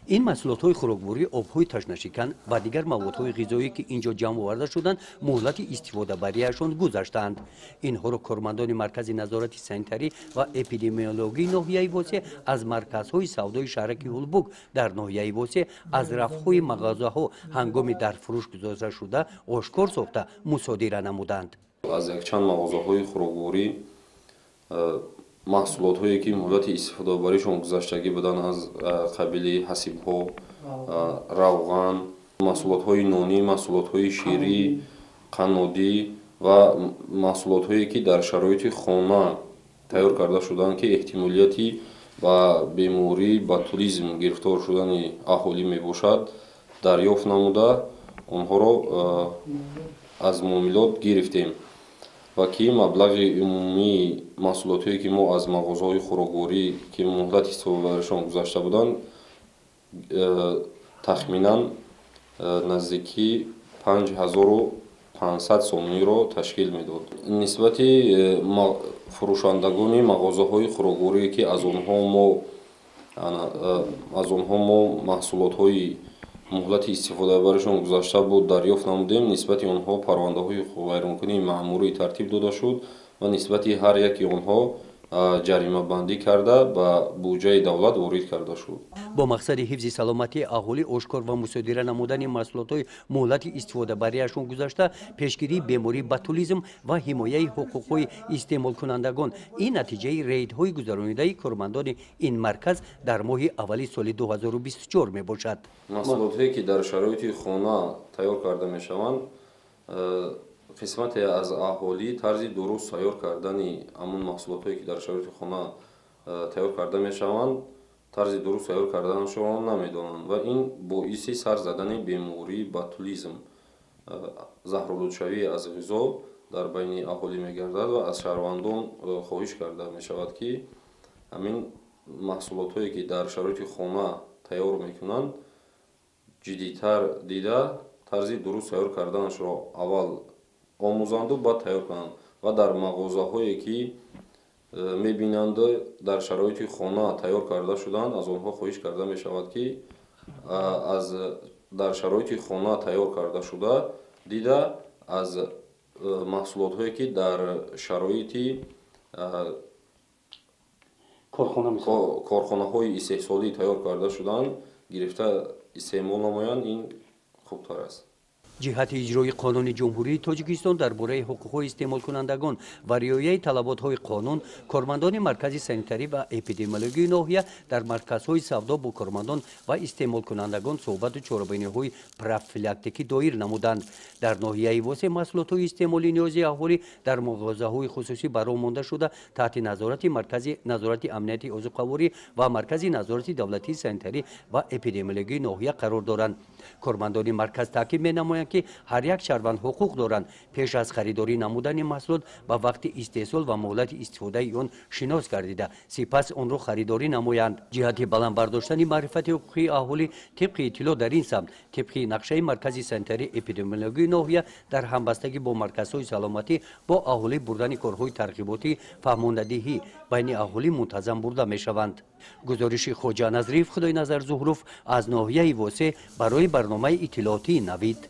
Ин маҳсулотҳои хӯрокворӣ, обҳои ташнашикан ва дигар маводҳои ғизоӣ, ки ин ҷо ҷамъ оварда шуданд, муҳлати истифодабарияшон гузаштаанд. Инҳоро кормандони Маркази назорати санитарӣ ва эпидемиологии ноҳияи Восеъ аз марказҳои савдои шаҳраки Ҳулбук дар ноҳияи Восеъ аз рафҳои мағозаҳо ҳангоми дар фурӯш гузошта шуда ошкор сохта мусодира намуданд. Аз якчанд мағозаҳои хӯрокворӣ маҳсулотҳое, ки муҳлати истифодабаришон гузаштагӣ буданд, аз қабили ҳасибҳо, равған, маҳсулотҳои нонӣ, маҳсулотҳои ширӣ, қаннодӣ ва маҳсулотҳое, ки дар шароити хона тайёр карда шуданд, ки эҳтимолияти ба беморӣ ботулизм гирифтор шудани аҳолӣ мебошад, дарёфт намуда онҳоро аз муомилот гирифтем ва ки маблағи умумии маҳсулотҳое, ки мо аз мағозаҳои хӯрокворӣ, ки муҳлати истифодабаришон гузашта буданд, тахминан наздики 5500 сомониро ташкил медод. Нисбати фурӯшандагони мағозаҳои хӯрокворие, ки аз онҳо мо маҳсулотҳои муҳлати истифодабаришон гузашта буд дарёфт намудем, нисбати онҳо парвандаҳои ҳуқуқвайронкунии маъмурӣ тартиб дода шуд ва нисбати ҳар яки онҳо ҷаримабандӣ карда ба буҷаи давлат ворид карда шуд. Бо мақсади ҳифзи саломатии аҳолӣ, ошкор ва мусодира намудани маҳсулотҳои муҳлати истифодабарияшон гузашта, пешгирии бемории ботулизм ва ҳимояи ҳуқуқҳои истеъмолкунандагон, ин натиҷаи рейдҳои гузаронидаи кормандони ин марказ дар моҳи аввали соли 2024 мебошад. Маҳсулотҳое, ки дар шароити хона тайёр карда мешаванд, қисмате аз аҳолӣ тарзи дуруст тайёр кардани ҳамон маҳсулотҳое, ки дар шароити хона тайёр карда мешаванд, тарзи дуруст тайёр карданашонро намедонанд ва ин боиси сар задани бемории ботулизм, заҳролудшавӣ аз ғизо дар байни аҳолӣ мегардад ва аз шаҳрвандон хоҳиш карда мешавад, ки ҳамин маҳсулотҳое, ки дар шароити хона тайёр мекунанд, ҷиддитар дида тарзи дуруст тайёр карданашро аввал омӯзанду баъд тайёр кунанд ва дар мағозаҳое, ки мебинанд дар шароити хона тайёр карда шуданд, аз онҳо хоҳиш карда мешавад, ки аз дар шароити хона тайёр карда шуда дида аз маҳсулотҳое, ки дар шароити корхонаҳои истеҳсолӣ тайёр карда шуданд гирифта истеъмол намоянд, ин хубтар аст. Ҷиҳати иҷрои қонуни Ҷумҳурии Тоҷикистон дар бораи ҳуқуқҳои истеъмолкунандагон ва риояи талаботҳои қонун, кормандони Маркази санитарӣ ва эпидемиологии ноҳия дар марказҳои савдо бо кормандон ва истеъмолкунандагон суҳбату чорабиниҳои профилактикӣ доир намуданд. Дар ноҳияи Восеъ маҳсулотҳои истеъмолии ниёзи аҳолӣ дар мағозаҳои хусусӣ ба роҳ монда шуда таҳти назорати Маркази назорати амнияти озуқаворӣ ва Маркази назорати давлатии санитарӣ ва эпидемиологии ноҳия қарор доранд. Кормандони марказ таъкид менамоянд, ки ҳар як шаҳрванд ҳуқуқ доранд пеш аз харидорӣ намудани маҳсулот ба вақти истеҳсол ва муҳлати истифодаи он шинос гардида, сипас онро харидорӣ намоянд. Ҷиҳати баланд бардоштани маърифати ҳуқуқии аҳолӣ тибқи иттилоъ дар ин самт, тибқи нақшаи Маркази санитарии эпидемиологии ноҳия дар ҳамбастагӣ бо марказҳои саломатӣ бо аҳолӣ бурдани корҳои тарғиботӣ, фаҳмондадиҳӣ байни аҳолӣ мунтазам бурда мешаванд. Гузориши Хоҷа Назриев, Худойназар Зуҳров аз ноҳияи Восеъ барои барномаи иттилоотии Навид.